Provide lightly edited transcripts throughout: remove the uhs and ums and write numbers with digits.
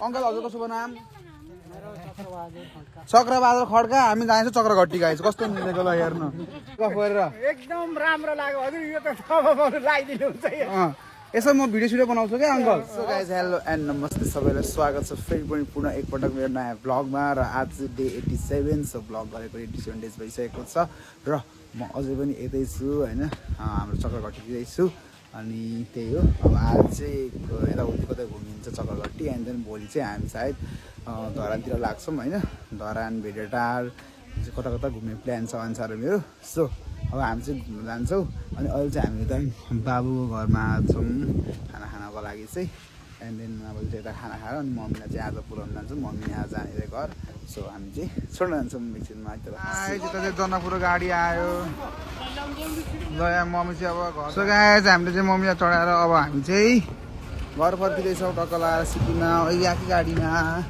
uncle हजुरको शुभ नाम चक्रबहादुर खड्का हामी जान्छौँ चक्रघट्टी गाइस कस्तो मिलेको ल हेर्नु एकदम राम्रो लाग्यो हजुर यो त सबैले लगाइदिनुहुन्छ यसो म भिडियो बनाउँछु क्या uncle so guys hello and नमस्ते सबैलाई स्वागत छ फेरि पनि पुनः एकपटक मेरो नयाँ भ्लगमा र आज डे 87 सो भ्लग गरेको 87 डेज भइसकेको छ र म अझै पनि यतै छु होइन हाम्रो चक्रघट्टीतिरै छु अनि त्यही हो अब आज चाहिँ यताउति कतै घुमिन्छ चक्रघट्टी एन्ड देन भोलि चाहिँ हामी सायद धरानतिर लाग्छौँ होइन धरान भेडेटार कता कता घुम्ने प्लान छ अनुसार मेरो सो अब हामी चाहिँ घुम्न जान्छौँ अनि अहिले चाहिँ हामी त बाबुको घरमा छौँ खाना खानको लागि चाहिँ एन्ड देन अब चाहिँ यता खाना खाएर अनि मम्मीलाई चाहिँ आज पुऱ्याउनु जान्छौँ मम्मी आज जाने घर सो हामी चाहिँ छोड्न जान्छौँ एकछिनमा यता चाहिँ जनकपुर गाडी आयो ल यहाँ मम्मी चाहिँ अब घर सो गाए चाहिँ हामीले चाहिँ मम्मीलाई चढाएर अब हामी चाहिँ घर फर्किँदैछौँ टक्क लगाएर सिटीमा याकी गाडीमा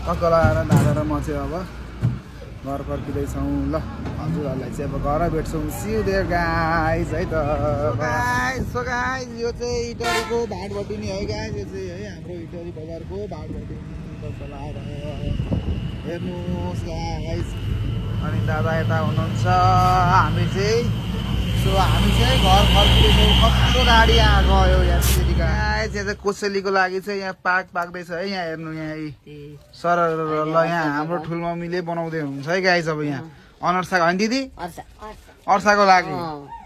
टक्क लगाएर दादा र म चाहिँ अब घर फर्किँदैछौँ ल हजुरहरूलाई चाहिँ अब घर भेट्छौँ सिउ देयर गाइज है त सो गाइज यो चाहिँ इटरीको भाटभट्टी नि है गाइज यो चाहिँ है हाम्रो इटरी बजारको भाटभट्टी लगाएर हेर्नुहोस् गाइज अनि दादा यता हुनुहुन्छ हामी चाहिँ सो हामी चाहिँ घर फर्किँदैछौँ कस्तो गाडी गयो यहाँ सिटी गाइज यहाँ चाहिँ कोसेलीको लागि चाहिँ यहाँ पार्क पाक्दैछ है यहाँ हेर्नु यहाँ सर ल यहाँ हाम्रो ठुल मम्मीले बनाउँदै हुनुहुन्छ है गाइज अब यहाँ अनर्सा होइन दिदी अर्साको लागि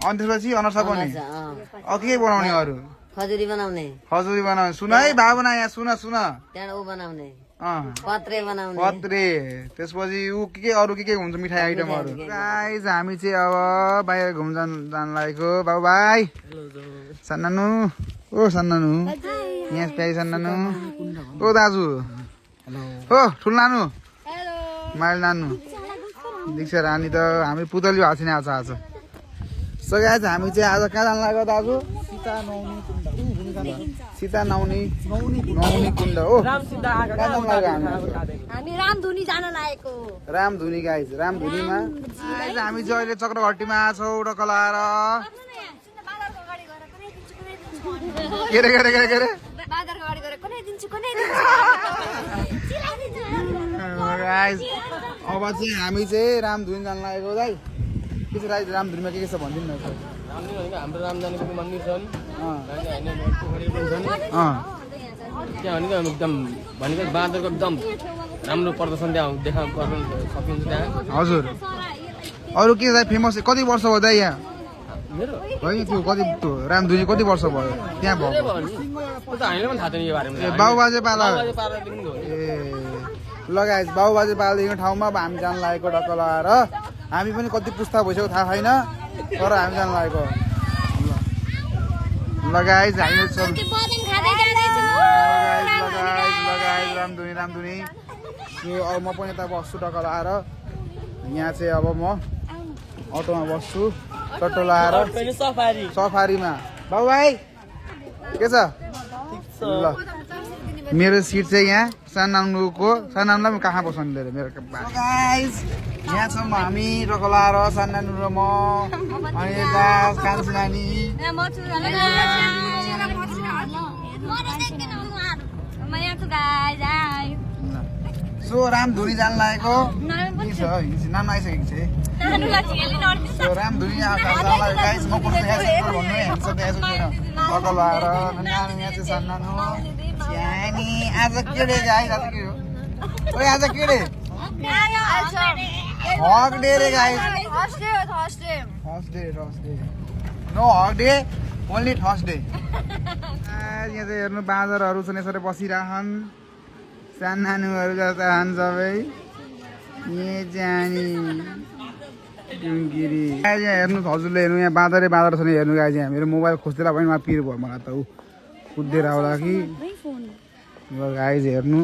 अनि त्यसपछि अनर्सा पनि के बनाउने अरू खजुरी बनाउने सुन है बाबुना यहाँ सुन बनाउने पत्रे त्यसपछि अरू के हुन्छ मिठाई आइटमहरू गाइज हामी चाहिँ अब बाहिर घुम्न जान लागेको बाबु भाइ सन्नानु ओ सन्नानु यहाँ प्याई सन्नानु ओ दाजु हो ठुल नानु माइल नानु दीक्षा रानी त हामी पुतली भएको छैन आज सो गाइज हामी चाहिँ आज कहाँ जान लाग्यो दाजु सीता नौनी कुण्ड हो हामी रामधुनी जान लागेको रामधुनी गाइज रामधुनीमा हामी चाहिँ अहिले चक्रघट्टीमा छौँ टक्क लगाएर के अरे अब चाहिँ हामी चाहिँ रामधुनी जान लागेको दाइ के छ रामधुनीमा के छ भनिदिनु न हाम्रो रामजानीको मन्दिर छन् त्यहाँ भनेको एकदम भनेको बाँदरको एकदम राम्रो प्रदर्शन त्यहाँ देखा गर्न सकिन्छ त्यहाँ हजुर अरू के फेमस कति वर्ष भयो दाइ यहाँ मेरो होइन त्यो कति रामधुनी कति वर्ष भयो त्यहाँ भयो हामीले पनि थाहा छैन यो बारेमा बाबु बाजे पाला ए लगाएछ बाबु बाजे पालादेखि ठाउँमा अब हामी जान लागेको टक्क लगाएर हामी पनि कति पुस्ता भइसक्यो थाहा छैन तर हामी जान लागेको लगाएछ हामी रामधुनी अब म पनि यता बस्छु टक्क लगाएर यहाँ चाहिँ अब म अटोमा बस्छु टट्टो लगाएर सफारीमा बाबु भाइ के छ ल मेरो सिट चाहिँ यहाँ सानानुलाई कहाँ बस्नु अरे मेरो गाइस यहाँ छौँ हामी टक्क लगाएर सानानु र म अनि यता कान्छी नानी सो रामधुनी जान लागेको नाम आइसकेको छ सो रामधुनी गाइस म कस्तो भन्नु हेर्छ टक्क लगाएर नानी यहाँ चाहिँ सानानु आज के डे गाइस आज के हो ओए आज के डे हक डे रे गाइस थर्सडे नो हक डे ओन्ली थर्सडे यहाँ चाहिँ हेर्नु बाँदरहरू छन् यसरी बसिरहन् सानानुहरू जस्ता छन् सबै यहाँ जानी डुङ्गिरी यहाँ हेर्नु हजुरले हेर्नु यहाँ बाँदर छन् हेर्नु गाइस यहाँ मेरो मोबाइल खोज्दै पनि मलाई पिर भयो मलाई त ऊ कुद्दै आउँदा कि गाइज हेर्नु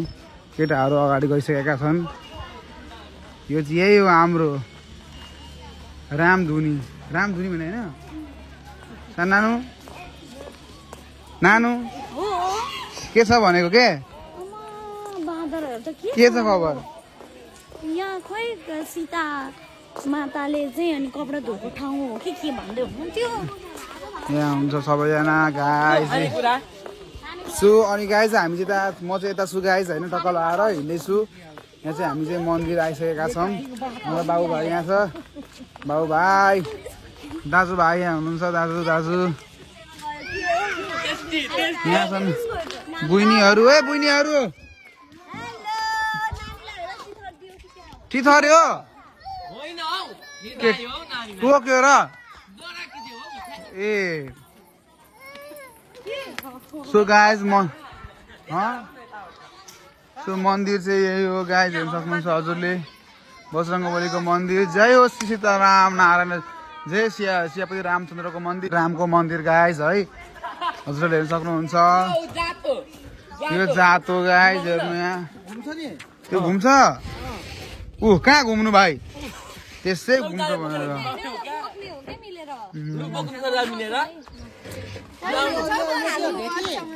केटाहरू अगाडि गइसकेका छन् यो चाहिँ यही हो हाम्रो रामधुनी भने होइन सानो नानु के छ भनेको के छ खबर यहाँ खोइ सीता माताले चाहिँ अनि कपडा धोएको ठाउँ हो कि भन्दै हुनुहुन्थ्यो यहाँ हुन्छ सबैजना गाइस सो अनि गाइज हामी चाहिँ यता म चाहिँ यता छु गाइज होइन टक्क लगाएर हिँड्दैछु यहाँ चाहिँ हामी चाहिँ मन्दिर आइसकेका छौँ हाम्रो बाबुभाइ यहाँ छ बाबुभाइ दाजुभाइ यहाँ हुनुहुन्छ दाजु यहाँ छन् बुइनीहरू टिथर्यो टोक्यो र ए सो गाइज सो मन्दिर चाहिँ यही हो गाइज हेर्न सक्नुहुन्छ हजुरले बजरङ्गबलीको मन्दिर जय हो श्री सीताराम नारायण जय सियापति रामचन्द्रको मन्दिर रामको मन्दिर गाइज है हजुरले हेर्न सक्नुहुन्छ यो जात हो गाइज हेर्नु यहाँ त्यो घुम्छ कहाँ घुम्नु भाइ त्यसै घुम्छ भनेर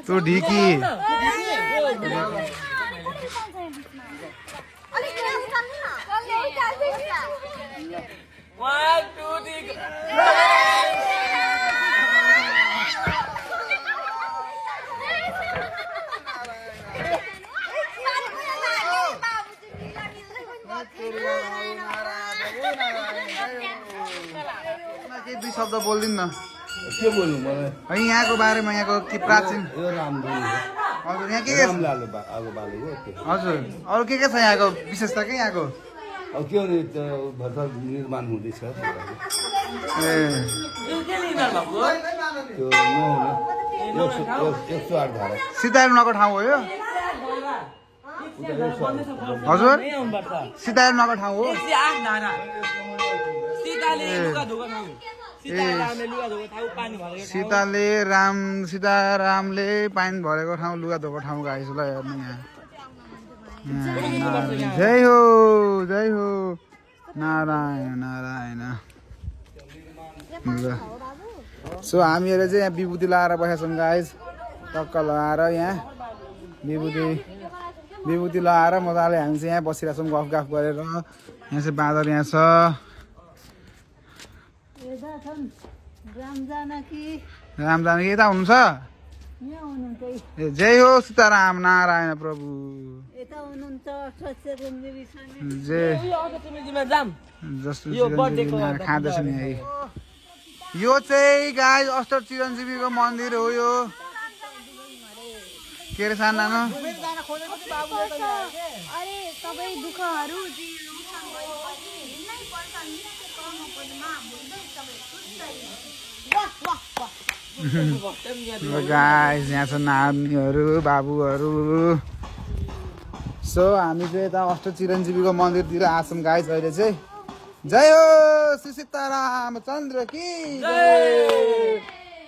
त्यो ढिकी दुई शब्द बोलिदिनु न के बोल्नु मलाई है यहाँको बारेमा यहाँको के प्राचीन यो राम्रो हजुर यहाँ के छ हजुर अरू के छ यहाँको विशेषता के यहाँको अब के भने भर्खर निर्माण हुँदैछ ए त्यो 108 धारा सीताहरू नगएको ठाउँ हो यो हजुर सीताहरू नगएको ठाउँ हो सीतारामले पानी भरेको ठाउँ लुगा धोको ठाउँ गाइस ल हेर्नु यहाँ जय हो नारायण नारायण सो हामीहरू चाहिँ यहाँ विभूति लगाएर बसेका छौँ गाइस टक्क लगाएर यहाँ विभूति लगाएर मजाले हामी चाहिँ यहाँ बसिरहेको छौँ गफ गरेर यहाँ चाहिँ बाँदर यहाँ छ राम जानकी यता हुनुहुन्छ जय हो सीताराम नारायण प्रभु खाँदैछ नि है यो चाहिँ गाई अष्ट चिरञ्जीवीको मन्दिर हो यो के अरे सानो नानो गाइस यहाँ छ नानीहरू बाबुहरू सो हामी चाहिँ यता अष्ट चिरञ्जीवीको मन्दिरतिर आछौँ गाइस अहिले चाहिँ जय हो श्री सीतारामचन्द्र की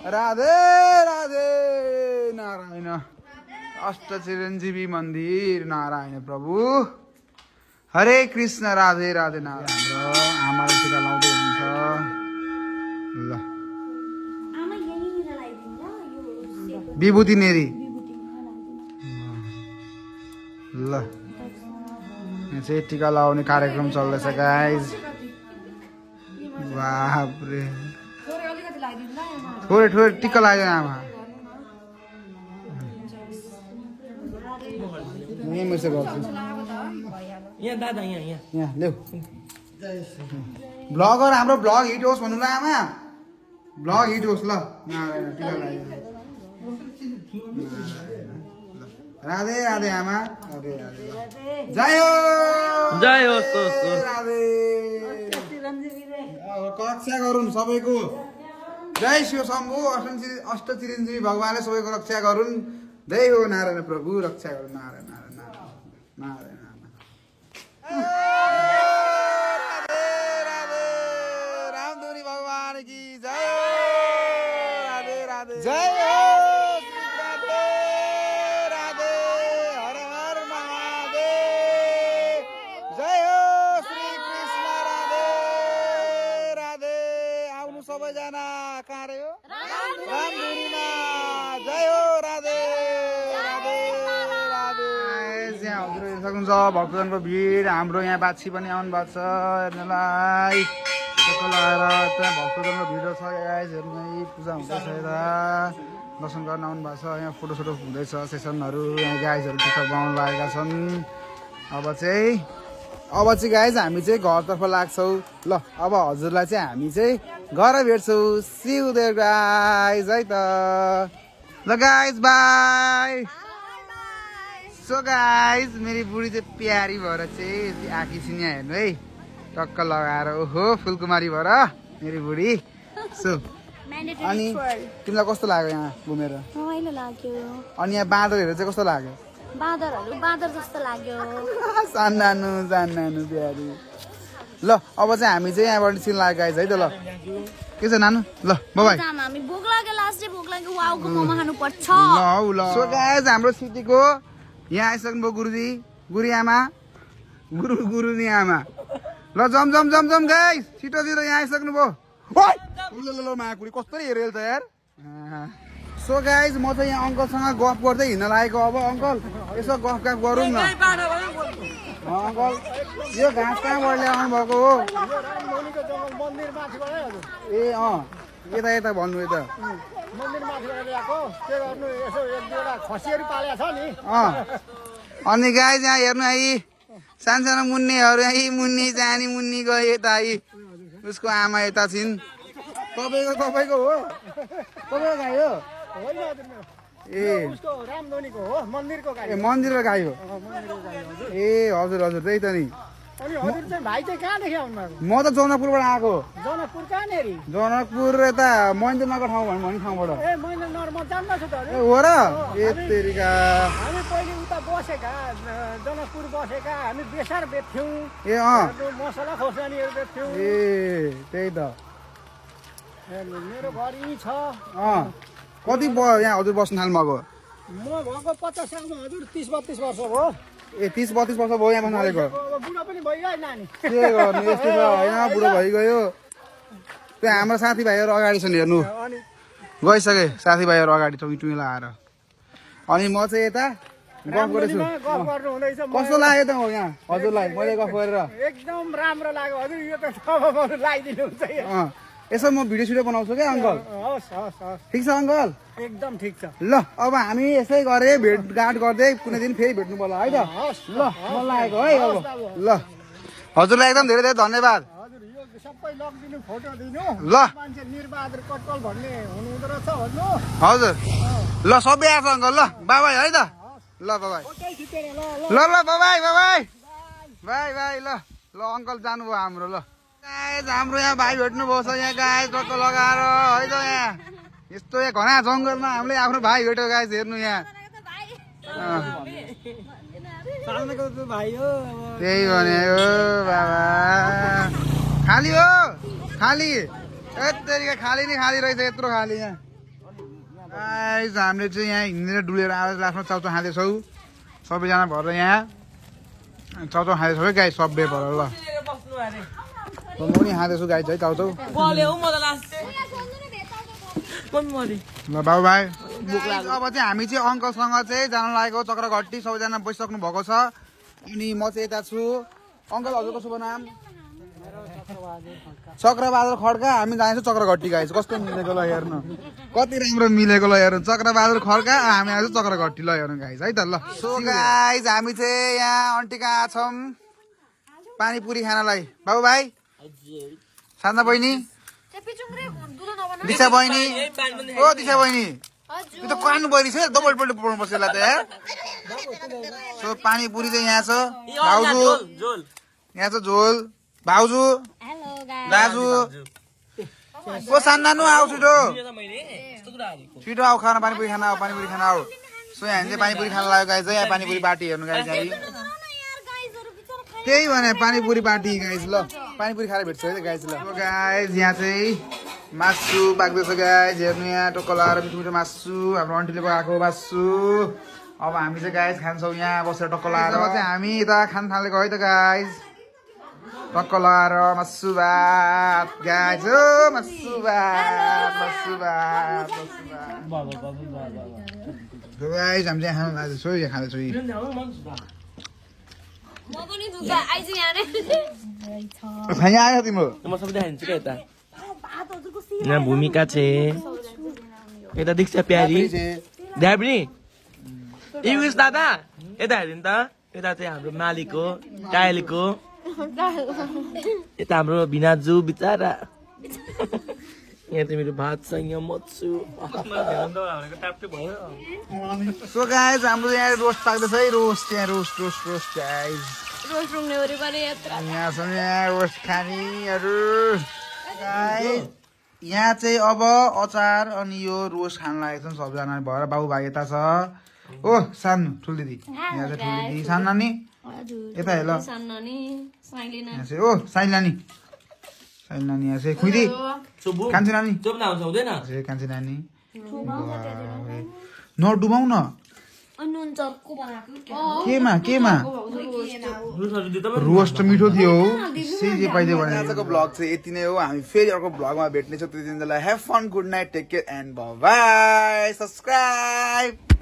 राधे राधे नारायण अष्ट चिरञ्जीवी मन्दिर नारायण प्रभु हरे कृष्ण राधे राधे नारायण आमाले टिका लाउँदै हुनुहुन्छ ल विभूति नेरी ल यहाँ चाहिँ टिका लगाउने कार्यक्रम चल्दैछ गाइज बापरे थोरै टिका लाग्दैन आमा यहीँ मैले गर्छु यहाँ दादा यहाँ ल्याउ ब्लगर हाम्रो ब्लग हिट होस् भन्नु ल आमा ब्लग हिट होस् ल टिका लाग्यो राधे राधे आमा राधे राधे जय हो राधे रक्षा गरून् सबैको जय शिव शम्भु अष्ट चिरञ्जीवी भगवानले सबैको रक्षा गरून् जय हो नारायण प्रभु रक्षा गरून् नारायण नारायण नारायण राधे रामधुनी भगवान की जय राधे राधे जय हो सबैजना कहाँ रे हो रामधुनीमा जय हो राधे राधे राधे यहाँ हजुर हेर्न सक्नुहुन्छ भक्तजनको भिड हाम्रो यहाँ बाछी पनि आउनु भएको छ हेर्नलाई लगाएर त्यहाँ भक्तजनको भिड छ गाइस हेर्नु पूजा हुँदैछ यता दर्शन गर्न आउनु भएको छ यहाँ फोटोसोटो हुँदैछ सेसनहरू यहाँ गाइजहरू टिकट बनाउनु लागेका छन् अब चाहिँ गाइज हामी चाहिँ घरतर्फ लाग्छौँ ल अब हजुरलाई चाहिँ हामी चाहिँ घर भेट्छौँ सी यू देयर गाइज है त ल गाइज बाई सो गाइज मेरी बुढी चाहिँ प्यारी भएर चाहिँ आँखी सिनिया हेर्नु है टक्क लगाएर ओहो फुलकुमारी भएर मेरी बुढी सो अनि तिमीलाई कस्तो लाग्यो यहाँ घुमेर रमाइलो लाग्यो अनि यहाँ बाँदरहरू चाहिँ कस्तो लाग्यो बाँदर जस्तो लाग्यो सानो प्यारी ल अब चाहिँ हामी चाहिँ यहाँबाट निस्किन लाग्यो गाइज है त ल के छ नानु ल बाइ हामी भोक लाग्यो लास्ट डे भोक लाग्यो वाउको मोमो खानु पर्छ ल सो गाइज हाम्रो सिटीको यहाँ आइसक्नुभयो गुरुजी गुरु आमा गुरुनी आमा ल जम गाइज छिटो यहाँ आइसक्नुभयो ल माकुरी कस्तो हेरेल त यार सो गाइज म चाहिँ यहाँ अङ्कलसँग गफ गर्दै हिँड्न लागेको अब अङ्कल यसो गफ गरौँ न अङ्कल यो घाँस कहाँबाट ल्याउनु भएको हो ए यता भन्नु यता अनि गाइज यहाँ हेर्नु है सानो मुन्नेहरू है मुन्नी जानी मुन्नी गयो यता है उसको आमा यता छिन् तपाईँको हो तपाईँको गाई हो ए मन्दिरको गाई हो ए हजुर त्यही त नि म त जनकपुरबाट आएको जनकपुर यता महेन्द्रनगर ठाउँ भन्ने ठाउँबाट हो र ए तेरिका ए ए त्यही त मेरो घर यहीँ छ कति भयो यहाँ हजुर बस्नु थाल्नु भएको म भएको 50 सालमा हजुर 30-32 वर्ष भयो ए 30-32 वर्ष भयो यहाँ बस्नु थालेको बुढो पनि भइगयो नानी के गर्नु यस्तो छ होइन बुढो भइगयो त्यो हाम्रो साथीभाइहरू अगाडि छन् हेर्नु गइसके साथीभाइहरू अगाडि टुमी लगाएर अनि म चाहिँ यता गफ गरेछु कस्तो लाग्यो त हो यहाँ हजुरलाई मैले गफ गरेर एकदम राम्रो लाग्यो हजुर यो त सबैबाट लगाइदिनु हुन्छ यसो म भिडियो बनाउँछु क्या अङ्कल ठिक छ अङ्कल एकदम ठिक छ ल अब हामी यसै गरे भेटघाट गर्दै कुनै दिन फेरि भेट्नु पर्ला है त ल मन लागेको है अब ल हजुरलाई एकदम धेरै धेरै धन्यवाद हजुर यो सबै लगिदिनु फोटो दिनु ल मान्छे निरबहादुर कटकल भन्ने हुनुहुँदो रहेछ भन्नु हजुर ल सबै आएको अङ्कल ल बाबाई है त ल बाबाई ल बाई ल अङ्कल जानुभयो हाम्रो ल गाइस हाम्रो यहाँ भाइ भेट्नु भएको छ यहाँ गाइस टक्क लगाएर है त यहाँ यस्तो यहाँ घना जङ्गलमा हामीले आफ्नो भाइ भेट्यो गाइस हेर्नु यहाँ त्यही भने हो बाबा खाली हो खाली यत्रो खाली नै खाली रहेछ यत्रो खाली यहाँ गाइस हामीले चाहिँ यहाँ हिँडेर डुलेर आएर आफ्नो चाउचाउ खाँदैछौँ सबैजना भएर यहाँ चाउचाउ खाँदैछौँ है गाइस सबै भएर ल म पनि खाँदैछु गाई है चाउचाउ ल बाबु भाइ अब चाहिँ हामी चाहिँ अङ्कलसँग चाहिँ जान लागेको चक्रघट्टी सबैजना बसिसक्नु भएको छ अनि म चाहिँ यता छु अङ्कल हजुरको शुभ नाम चक्रबहादुर खड्का हामी जानेछौँ चक्रघट्टी गाइस कस्तो मिलेको ल हेर्नु कति राम्रो मिलेको ल हेर्नु चक्रबहादुर खड्का हामी आएको चक्रघट्टी ल हेर्नु गाइस है त ल सो गाइस हामी चाहिँ यहाँ आन्टी कहाँ छौँ पानीपुरी खानालाई बाबु भाइ सान्दा बहिनी दिशा बहिनी ओ दिशा बहिनी यो त कानु बहिनी छ डबलपल्ट पढ्नुपर्छ यसलाई त यार सो पानीपुरी चाहिँ यहाँ छ भाउजू यहाँ छ झोल भाउजू दाजु को सान्नानु आऊ छिटो आऊ खाना पानीपुरी खाना आऊ पानीपुरी खाना आऊ सो यहाँ चाहिँ पानीपुरी खाना लाग्यो गाइस यहाँ पानीपुरी पार्टी हेर्नु गाइस त्यही भने पानीपुरी पार्टी गाइस ल पानीपुरी खाएर भेट्छ है गाइस ल गाइस यहाँ चाहिँ मासु पाक्दैछ गाइस हेर्नु यहाँ टक्क लगाएर मिठो मिठो मासु हाम्रो आन्टीले पकाएको मासु अब हामी चाहिँ गाइस खान्छौँ यहाँ बसेर टक्क लगाएर चाहिँ हामी यता खान थालेको है त गाइस टक्क लगाएर मासु भात गाइस हो मासु भात गाइस हामी चाहिँ खान लाग्दैछौँ यहाँ खाँदैछौँ यहाँ आयो तिम्रो म सबै देखाइदिन्छु क्या यता यहाँ भूमिका छ यता दीक्षा प्यारी ध्याब्री युगेश दादा यता हेर्नु त यता चाहिँ हाम्रो मालिक हो टाइलको यता हाम्रो भिनाजु बिचारा यहाँ चाहिँ मेरो भात छ यहाँ मच्छु सो गाइज हाम्रो यहाँ रोस्ट पाक्दैछ है रोस्ट यहाँ रोस्ट रोस्ट रोस्ट गाइज यहाँ छ यहाँ रोस्ट खानेहरू गाइज यहाँ चाहिँ अब अचार अनि यो रोस्ट खान लागेको छ सबजना भएर बाबु भाइ यता छ ओ सानो ठुलो दिदी यहाँ चाहिँ ठुलो दिदी सानो नानी यता हेर ल यहाँ चाहिँ ओ साइली नानी यहाँ चाहिँ खुइदी कान्छी नानी हुँदैन कान्छी नानी नडुबाउ न केमा रोस्ट मिठो थियो हौ जे पाइदियो भने आजको ब्लग चाहिँ यति नै हो हामी फेरि अर्को ब्लगमा भेट्नेछौँ त्यति बेलालाई have fun good night take care and bye bye subscribe